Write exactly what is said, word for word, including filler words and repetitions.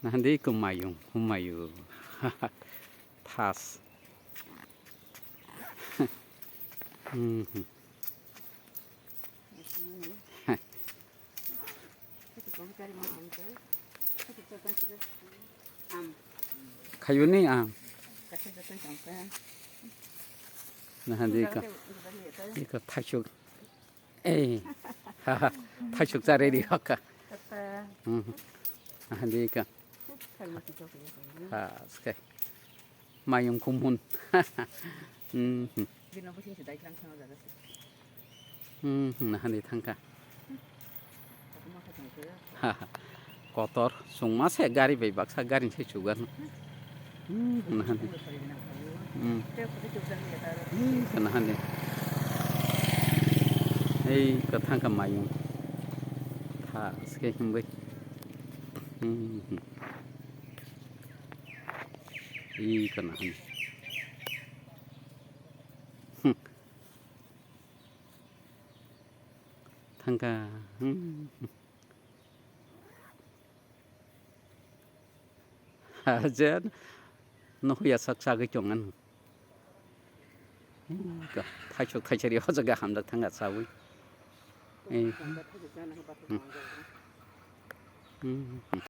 Nahandi ko mayung, humayu. Thas. Hmm, hmm. Khayuni am. Nahandi ka. Ika thaichuk. Eh. Ha, ha. Thaichuk cha ready hoka. Hmm. Nahandi ka. Ha, skai. Mayung kumun. Hmm, hmm. Hmm, hmm, nahani thangka. Kotor, chwngma se gari bai baksa gari sai chugan. Hmm, nahani. Hmm. Hmm, nahani. Ei, kathangka mayung. Tha, se himbai. Hmm, hmm. Ei, ka nahani. Hmm. Thangka. Hmm. Hajan. Nohya sak sagwi tongan. Hmm. Thaisok thaisari o jaga hamjak thangka sawi. Eh. Hmm. Hmm.